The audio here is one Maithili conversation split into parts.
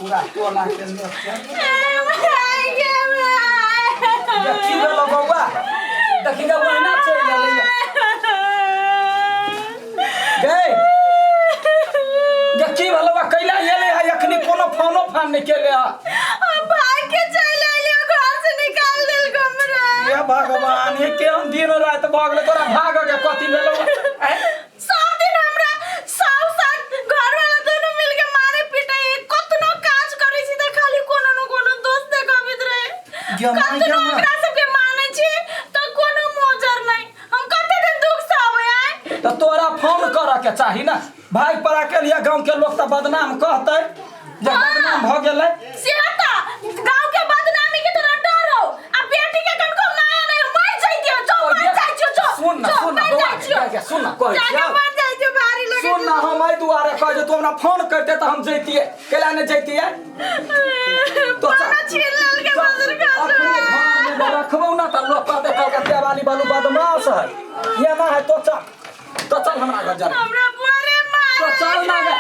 पूरा टोला के लोग के देखी गेलो बौआ, देखी गे, ओहिना चलि गेलैया। गे गे, की भेलौ? कैला एलै है अखनी? कोनो फोनो फान नहि केले है। भाग के चलि एलियो, घर से निकाल देलको हमरा। हे भगवान, ये केहन दिन राति भऽ गेलै? तोरा भागऽ के कथी भेलौ? आँय? सब दिन हमरा सास साथ घर वाला दोनों मिल के मारे पीटे। कतनो काज करे छी त खाली कोनो न कोनो दोष देखबैत रहे। गे माय, गे कतनो माय। ओकरा सबके मानै छी त कोनो मोजर नहीं। हम कते दिन दुख सहबै आय? तऽ तोरा फोन करऽ के चाही ने। भाग पड़ा के लिए गाँव के लोग तऽ बदनाम कहतै जे बदनाम भऽ गेलै। से त गांव के बदनामी के तोरा डर हो आ बेटी के कनको माया नहीं हो। मर जइतियो जो, मर जाइ छियो जो। सुन ना, जो, सुन ना मर बौआ, जाइ छियो। गे, सुन ना, कहै जाके छियौ। मर जाइ छियो, भारी लगे। सुन ना, हम एहि दुआरे कहै जे तू हमरा फोन करते तऽ हम जैतियै। कैला नहि जैतियै? तो चल। पाना छीन लेलके बदर अपने का। घरमे जे रखबौ ना तऽ लोग कहतै, कहलकै देवाली बालू बदमाश है, ये ना है। तो चल, तो चल हमरा घर जरा। हमरा बुआरे मार। तो चल ना गे।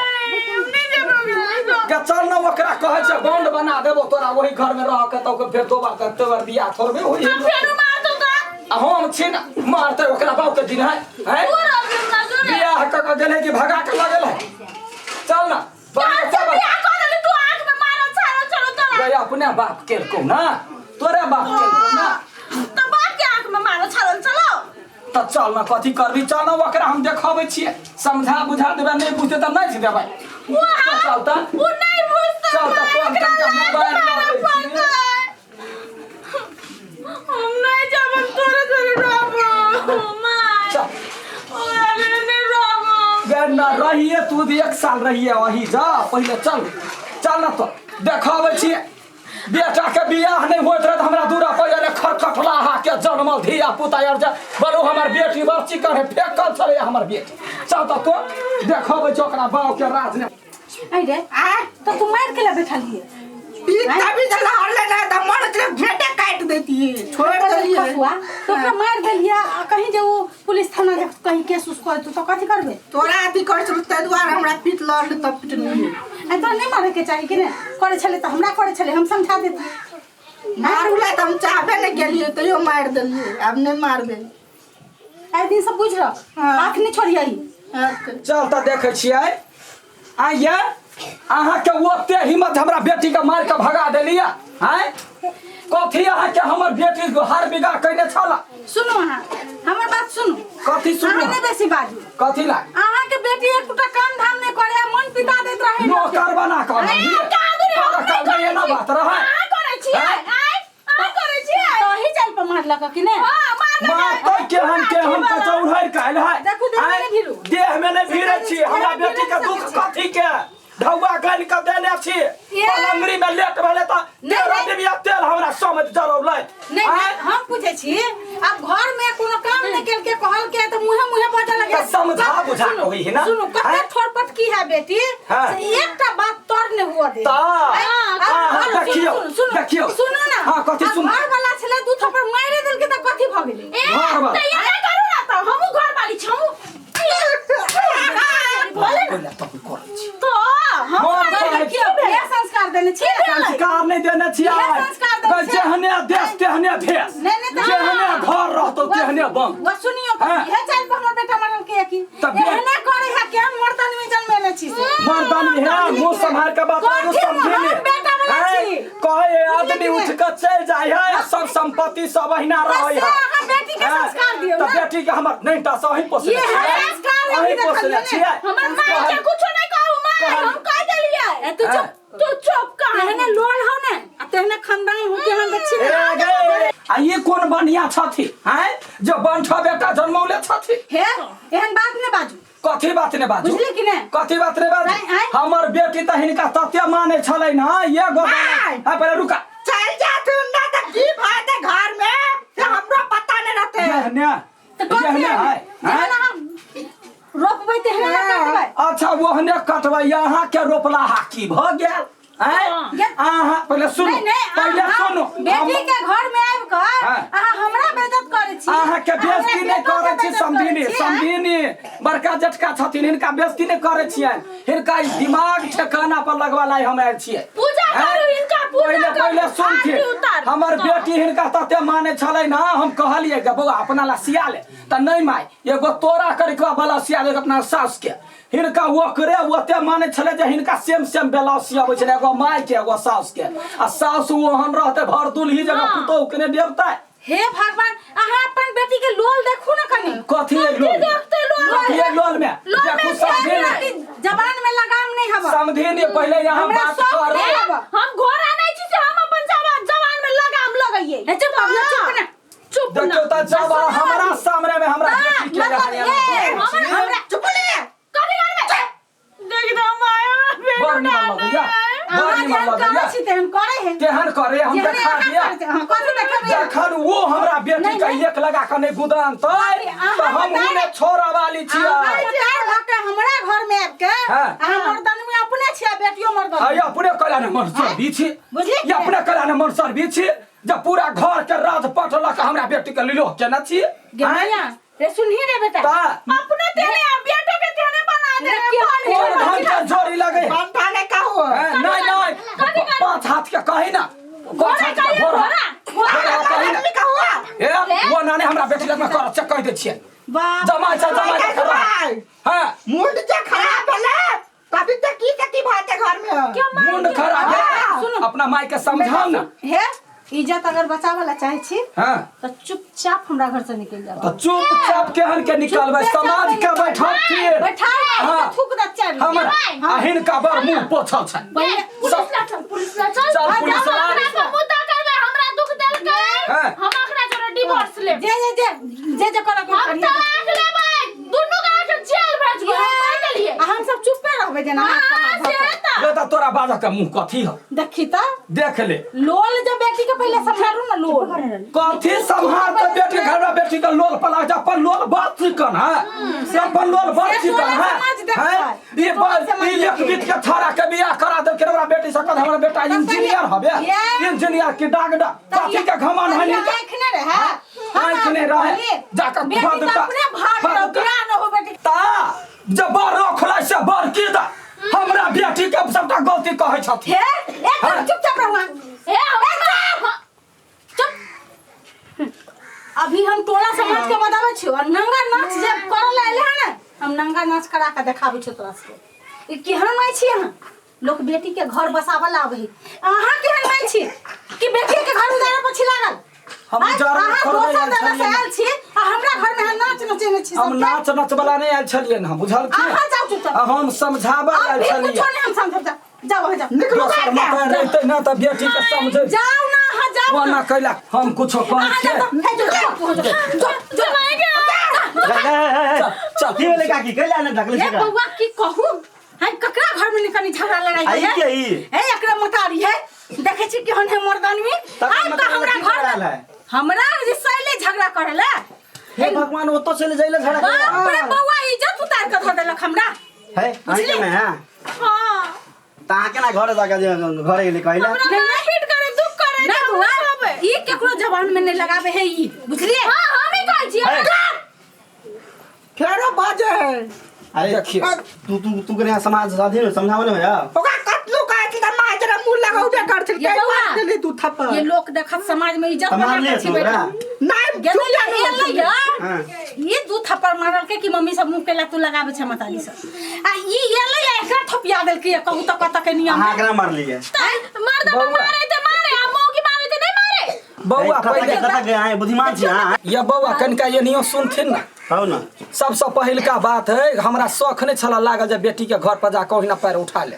हम नहीं जेबो घर। गे चल ना, ओकरा कहै छै बॉन्ड बना देबो तोरा वही घर में रह के, तऽ फेर दोबार के तोहर बियाह थोड़बे होई। हम फेरू मार दो तो। आ हम छी ना, मारते ओकरा बाप के दिन है, हैं? तू रह ना जोरे। बियाह कऽ के गेलै कि भगा के लगल है? चल ना बढ़िया, चल चल। बियाह कर देली तू, आँख में मारो छाड़ो छाड़ो तोरा। गे अपने बाप केलकौ ना, तोरे बाप केलकौ ना। तो बाप के आँख में मारो छाड़ो चलो। तऽ चल ना, कथी करबी? चल ना, ओकरा हम देखबै छियै, समझा बुझा देबै। नहि बुझतै तऽ नहि देबै। वो तऽ चल तऽ। वो नहीं बुझता। चल तऽ, तोहन कनिका मोबाइल लऽ लै छियै। हम नहीं जाब, हम तोरे घरे रहबो माय। चल। ओकरा घरे नहीं रहबो। गे ना रहिए तू भी एक साल रहिए वही, जा पहिले। चल, चल ना, तो देखाबै छियै। बेटा के बियाह नहि होइत रहै तऽ हमरा दूरा पर एलै खरखटलाहा के जनमल धिया पुता आर जे बड़ू। हमर बेटी बड़ चिकन है, फेकल छलै हमर बेटी। चल तऽ, तो देखबै छै ओकरा बाप के राज ने। अरे रे, तो तू मार के ला बैठल हिए? पीठ तभी से लहरले ना त मर के भेटे काट देती है, छोड़ देलिए। खसुआ तो ओकरा मार देलिए आ कहीं जे वो पुलिस थाना जे कहीं केस उस कर तो कथी करबे? तोरा अथी कर छलु ताहि दुआरे हमरा पीठ लहरले तब पिटलिए। आ तोरा नहीं मारे के चाही कि ने? करे छले तऽ हमरा करे छले, हम समझा देती। मारू ला त हम चाहबे नहीं गेलिए, तैयो मार देलिए। आब नहीं मारबे। आइ दिन से बुझ रह। हाँ। हाथ नहीं छोड़िए। चल तऽ देखै छियै। आइये अहाँके ओते हिम्मत, हमरा बेटीके मारि कऽ भगा देलियै? आँय, कथी अहाँके हमर बेटी हर बीघा कयने छल? सुनू, अहाँ हमर बात सुनू। कथी सुनू? अहाँ नहीं बेसी बाजू। कथी ला? अहाँ के बेटी एकटा काम धाम नहीं करे आ मन पिता देत रहे। नौकर बना कऽ अनलियै। कहाँ तोरा कहबै एना बात रहै? अहाँ करै छियै? आँय? आँय, अहाँ करै छियै? तो ही चल पर मारलक कि ने? हां, मारलक। मारतै केहन केहन कचौड़ै काल्हि है। देखू, देह में आँय? नहि भिड़ू। देह में नहि भिड़ै छी। हमरा बेटी के दुख कथी के? ढौआ गलि कऽ देने छी। ये। पलंगरी में लेट भेलै तऽ नहि, 13 नहि। डिबिया तेल हमरा समेत जरौलै। नहीं। आँय? नहीं, हम पूछे छी, अब घर में कोनो काम नहीं केलके कहल के तो मुहे मुहे बजे लगे। तऽ समझा बुझा के होई है ना? सुनू, कते आँय? ठोर पटकी है बेटी हाँ। से एकटा बात तर नहीं हुआ दे। तऽ, आँय? अब हाँ, सुनू, देखियौ, सुनू, सुनू, देखियौ। सुनू ना। हाँ, कथी अब सुनू? घर वाला छले, दू थप्पड़ मारे देलके तऽ कथी भऽ गेलै? ए, घर वाला। तऽ एना करू ना तऽ हमहूँ घर वाली छी, हमहूँ भले कोइला तब करै छी। तो हम हम तऽ करै छी। देखियौ, इएह संस्कार देने छियै। संस्कार नहि देने छियै। इएह संस्कार देने छियै। जेहने देश तेहने भेष। नहि, नहि, तऽ जेहने घर रहतौ तेहने बंग। वह सुनियो, हाँ। इहे चालि पर हमर बेटा मरल के की तऽ बे- एहने करे है? केहन मर्दानी में जन्मेले छी से? मर्दानी है, मुंह सम्हार के बात करू। कथी समझी हम ने बेटा वाला छी? कहे बुझलियै आदमी कि उठ नहि? के चलि जाइ है, सब संपत्ति सब अहिना तऽ रहै से है। अहाँ बेटी के हाँ, संस्कार दियौ तऽ ना। बेटी के हमर नहीं टा से अहीं पोसने ये छियै। संस्कार है अहीं कि पोसने देखलियै ने? छियै। हमर माय के कुछो नहीं कहू माय। कहल- हम कह देलियै। ए, तू चुप। तू चुप कहाँ? तेहने लोल हो ने आ तेहने खानदान हो के हम देखी ए ने। गे, आ ई कोन बढ़िया छथि हैं जे बंठ बेटा जन्मौले छथि? हे, एहन बात ने बाजू। कथी बात ने बाजू? बुझली कि ने? कथी बात ने बाजू? आँय, आँय। हमर बेटी तऽ हिनका तते मानै छलै ना, एगो माय। हाँ, पहिले रुका। चल जाथुन ना त की फायदा घर में से हमरो पता नहीं रहते। एहने तऽ कथी एहने है? है जेहन हैं? अहाँ रोपबै तेहने ने काटबै। अच्छा, ओहने कटबै। अहाँ के रोपला हा की भऽ गेल? आँय? अहाँ पहिले सुनू। नहीं नहीं, पहिले अहाँ सुनू। बेटी के घर में आबि कऽ हाँ। अहाँ हमरा बेइज्जत करै छी। अहाँ के बेइज्जती हमरा नहि बेटो के करै छी। बेइज्जत करै समधिनी छी, आँय? समधिनी, बड़का जटका छथिन, हिनका बेइज्जती नहि करै छियनि। हिनका ई दिमाग ठेकाना पर लगवा लाइ हम आयल छियै। पूजा करू हिनका पूजा पहिले करू पहिले सुनथिन आरती उतारू। हमर बेटी हिनका तते माने छलै ना हम कहलियै जे बौआ अपना ला सिया ले तऽ नहि माय एगो तोरा करिकवा वाला सिया ले अपना सास के हिनका ओकरे ओते माने छलै जे हिनका सेम सेम ब्लाउज सियाबै छलै एगो माय के एगो सास के आ सास ओहन रहतै भर दुलही जगह पुतोहु के नहि देवतै हे भगवान अहाँ अपन बेटी के लोल देखू ना कनी कथी है लोल देखते लोल कथी है लोल में लोल में देखू समझे बेटी जबान में लगाम नहीं हवा समझे नहीं पहले यहाँ हमरा बात शौक कर नहीं हवा। हम घोड़ा नहीं छी से हम अपन जवान जवान में लगाम लगैये ए चुप बाबू चुप ना चुप ना देखियो तऽ जब हमरा सामने में हमरा बेटी के मतलब यहाँ ये, हमरा चुप ले कथी करबे देख दो माय बड़ निमन लगैया बड़ अहाँ निमन जेहन लगैया करै छी तेहन करै है तेहन करे हम जेहने देखा अहाँ दिया करै छी, हाँ, कथी देखेबै जखन वो हमरा बेटी नहीं, के नहीं। एक लगा के नहीं गुदानतै अहाँ तऽ हम बताए- उने छोड़ा वाली अहाँ छियै बताए भऽ के हमरा घर में आबि के हाँ। अहाँ मर्दन में अपने छियै बेटियो मर्दन अरे अपने कला ने मन सर भी छी बुझलियै ये अपने कला ने मन सर भी छी जब पूरा घर के राज पट लऽ के हमरा बेटी के लिलो केना छी गे मैया रे सुनही रे बेटा ता अपने तेने आ बेटो के तेने बना दे रे, केहन कोन ढंग के जोड़ी लगे बंधाने का हो हैं? नहीं नहीं पांच हाथ के कही ना पांच हाथ के घोड़ा घोड़ा कही ना आदमी का हुआ ए वो नाने हमरा बेटी लग में कर से कह दे छियै बाप जमा छ जमा काय छ खराब भाई हां मुंड जे खराब भेले कभी तो की से की बात है घर में मुंड खराब है सुनो। अपना माई के समझाओ ना हे इज्जत अगर बचावे ला चाहे छी हां तो चुपचाप हमरा घर से निकल जाओ तो चुपचाप केहन के निकलबै समाज के बैठल छियै बैठाओ हाँ। थूक दे चारि हमर आ हिनका बड़ मुंह पोछल छै पहिले पुलिस ला चल पुलिस ला चल चल, पुलिस ला। हमरा पर मुद्दा करबे हमरा दुख देलकै हाँ। हम ओकरा जोरे डिवोर्स लेब जे जे जे जे जे करऽ के हम करिए। तलाक लेबै दुनू के जेल भेजबै हम कहि देलियै आ हम सब चुप्पे रहबै जेना हाथ पर हां हाथ से धऽ कऽ। तऽ बेटा तोरा बाजऽ के मुंह कथी है देखी तऽ देख ले लोल जब बेटी के पहिले सम्हारू ना लोल कथी सम्हार के बेटी घर में बेटी के लोल पला जा अपन लोल बड़ चिकन है से अपन लोल बड़ से चिकन तोरा है समाज देखतै। हैं? ये तोरा बड़ समाज ई एक देखतै। बीत के छाड़ा के बियाह करा देल के हमरा बेटी सकल हमरा बेटा इंजीनियर हबे ये। इंजीनियर की डागडा कथी के घमन है आँख ने रहे आँख ने रहे। जाके बेटी फद तऽ का- अपने भाग फद का- बियाह न हो बेटी ता जब बर खोला से बर की दा हमरा बेटी के सबटा गलती कहै छथिन हे एकदम हाँ। चुपचाप रहू अहाँ। हे हमरा चुप अभी हम टोला समाज के बताबै छियो और नंगा नाच जब करे ला एले है ना हम नंगा नाच करा के देखाबै छियो तोरा सबके ई केहन माय छी अहाँ लोक बेटी के घर बसाबऽ ला आबै है अहाँ केहन माय छी कि बेटी के घर उजाड़े पर लागल हम आँय, उजाड़े अहाँ थोड़बे दोसर आयल जगह से छलियै। आयल छी आ हमरा घर में अहाँ नाच नचेने छी हम सबके। नाच नचवला नहि आयल छलियै हम बुझलखिन अहाँ जाउ चुपचाप। आ हम समझाबऽ अब आयल भी छलियै कुछो नहीं हम समझब जाओ जाओ अहाँ जाओ निकलो दोसर घर से। मकान रहतै ना तऽ बेटी के समझै जाओ ना अहाँ जाओ वो ना ना कैला हम कुछो कहै अहाँ छियै जाओ तो, हे, जो, जो, जो, जो, जो, चल चल की भेलै काकी कैला ने ढकलै हे छै बौआ की कहू हम ककरा घर में कनी झगड़ा लड़ाई आई है के ई? हे एकरा मतारी है देखै छी केहन है मर्दानवी तकर आब तऽ मतलब हमरा की घर करल में है? हमरा जे सैले झगड़ा करले हे भगवान ओतो चले जाइले झगड़ा करे बाप रे बौआ इज्जत उतार के धऽ देलक हमरा है अहीं के ने हां हां त अहाँ केना घर जाके जे घरे गेलै कहैला हमरा मारपीट करे दुख करे ना बौआ ई केकरो जबान में नहीं लगावे है ई बुझलिए हां हम ही कहै छियै हे। फेरो बाजे है अरे देखियौ। तू तू तू कने समाज साथी ने समझाबो ने भैया ओकरा कतलो कहै छै तऽ माय जरा मुँह लगाउबे कर छै ये कई बौआ। मार देली तू थप्पड़ ये लोक देखत समाज में इज्जत त बना मारले के छी तू बैठल ओकरा नहीं गेलै चुप या एलै या हाँ। ये दू थप्पड़ मारल के कि मम्मी सब मुंह के ला तू लगावे छै मताली सब आ ई एलै या एकरा थपिया देलकै या कहू तऽ कत के नियम अहाँ है। एकरा मारलियै मर्द बौआ। मारे ते मारे आ मौगी मारे ते नहीं मारे बौआ कतऽ पहिले कतऽ के अहाँ बुद्धिमान छी अहाँ ये बौआ कनिका एनियो सुनथिन ना कहू ने सबसँ पहिलका बात है हमरा शौख नहि छल लागल जे बेटीके घर पर जाकऽ ओहिना पैर उठा ले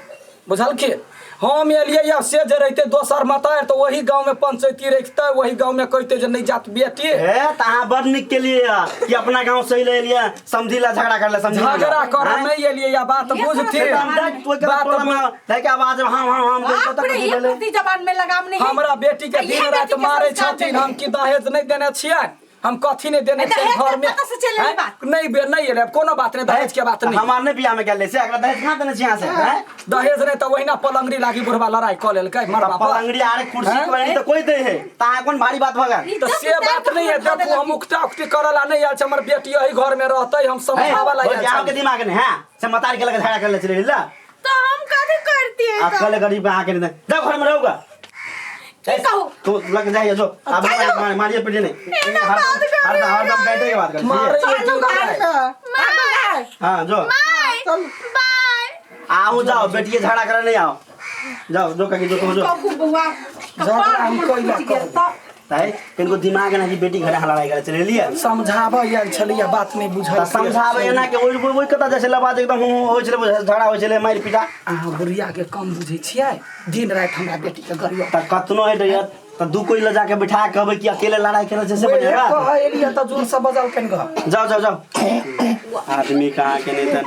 बुझलखिन हम एलियै या से जे रहितै दोसर मतार तऽ ओही गाँवमे पंचैती रखितै ओही गाँवमे कहितै जे नहि जात बेटी हे त अहाँ बड़ नीक केलियै हँ कि अपना गाँव से ले एलियै समझी ला झगड़ा कर ले समझी ला। झगड़ा करऽ आँय? नहि एलियै या बात ये बुझथिन बात बात आवाज हाँ हाँ हाँ बाप रे ये प्रति जबान में लगाम नहीं है। हमरा बेटी के आ इहे दिन राति बेटी के मारै संस्कार छथिन देने। हम की दहेज नहि देने छियै हम कथी नहि देने ए, छियै दहेज घर में कतऽ से चलि एलै हैं? बात? नहि बे नहि एलै कोनो बात नहि दहेज के बात नहि हमार नहि बियाह में गेल से एकरा दहेज कहाँ देने छी यहाँ से हैं? दहेज नहि तऽ ओहिना पलंगड़ी लागी बुढ़वा लड़ाई कऽ लेलकै मर तऽ बापा पलंगड़ी आरे कुर्सी हैं? पर तऽ कोई दे है तऽ अहाँ कोन भारी बात भऽ गेल ई तऽ जब से बात उतार नहीं है के धऽ देखू हम देलक। उकटा उकटी करऽ ला नहि आयल छै हमर बेटी एहि घर में रहतै हम समझाबऽ ला आयल अहाँके छलियै। दिमाग नहि है से मतार के लगे झगड़ा कर ले चले ला तो हम कथी करतिए तो अक्कल गरीब अहाँ के नहीं जाओ घर में रहोगा। की कहू? तू लग जाइए जो अब मारिए पीटिए नहीं। एना बात करू। हर हरदम बैठे के बात कर। मारे चलू घर में। हाँ जो बाय बाय। आओ जाओ, बेटिए झगड़ा करे नहीं, आओ जाओ जो कहीं जो तुम जो कहू बौआ, झगड़ा कपार हम हमर कैला फूटि गेल करब? तऽ। ताई इनको दिमाग ना कि बेटी घरे लड़ाई करे चले लिए। समझाबऽ आयल छलैया, बात नहि बुझल। त समझाबै एना के ओइ ओइ कतऽ जाइ छलै बात एकदम होइ छलै, झगड़ा होइ छलै मारि पीटा। अहाँ बुढ़िया के कम बुझै छियै, दिन राति हमरा बेटी के गरियो। त कतनो हेतै यार, त दू कोई ल जाके बैठा के कहबै कि अकेले लड़ाई करे छै से बढ़िया बात। कहै एलियै तऽ जोर से बजलकनि घर। जाओ जाओ जाओ, आदमी कहाँ के नहीं त।